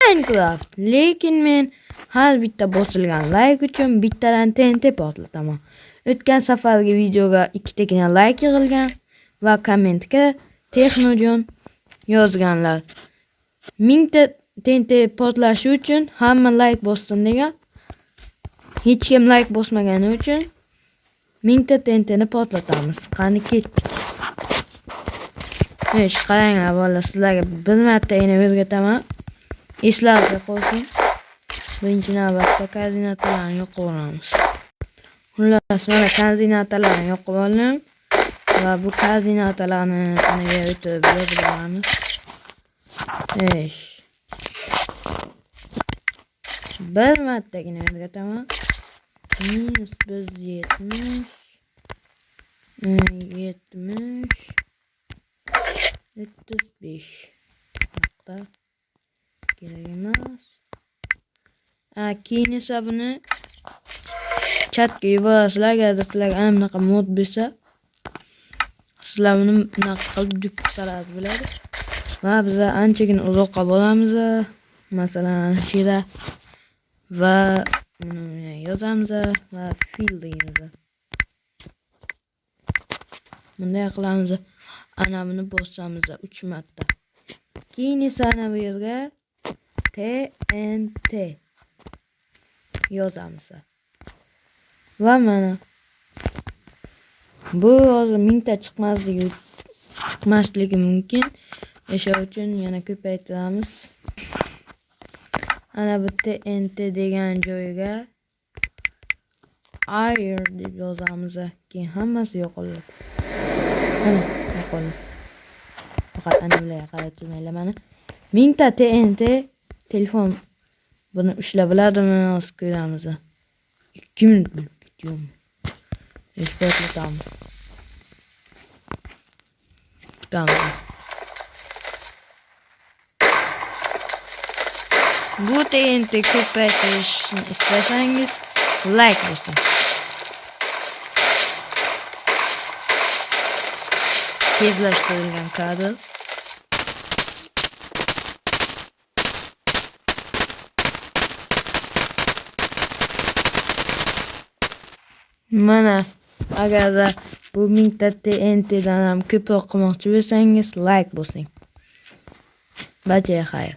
Minecraft. Lekin men har bitta bosilgan like uchun bittadan TNT portlataman. O'tgan safargi videoga ikkitagina like yig'ilgan va kommentga Texnojon yozganlar. 1000 ta TNT portlashi uchun hamma like bossin degan. Hech kim like bosmagani uchun 1000 ta TNTni portlatamiz. Qani ketdik. Xo'sh, qaranglar bolalar, sizlarga bir martagina o'rgataman. Eslarda qolsin. Birinchi navbatda koordinatalarni yo'qib olamiz. Xullas, mana koordinatalarni yo'qib oldim va bu koordinatalarni anaga o'tib yozib olamiz. Xo'sh. Bir martagina o'rgataman. Minus 170 70 35 nuqta kerak emas. Keyin esa buni chatga yuborasizlar. Agarda sizlarga ana bunaqa mod bo'lsa, sizlar buni bunaqa qilib duppi solasiz bo'ladi. Va biz anchagina uzoqqa boramiz. Masalan, shu yerda va buni yozamiz va fill deymiz. Bunday qilamiz. Ana buni bosamiz 3 marta. Keyin esa ana bu yerga TNT yozamiz. Va mana bu hozir 1000 ta chiqmasligi mumkin. O'sha uchun yana ko'paytiramiz. Ana bu TNT degan joyga air deb yozamiz. Keyin hammasi yo'qoladi. Mana yo'qoldi. Faqat ana bularga qarab turmanglar mana. 1000 ta TNT telefon buni ushlab biladimi? Hozir ko'ramiz. 2 minut bo'lib ketyapmi? Portlatamiz. Kutamiz. Bu TNT ko'paytirishni istasangiz like bosing. Tezlashtirilgan kadr. Mana agarda bu 1000 ta TNTdan ham ko'proq qilmoqchi bo'lsangiz like bosing. Barchaga xayr.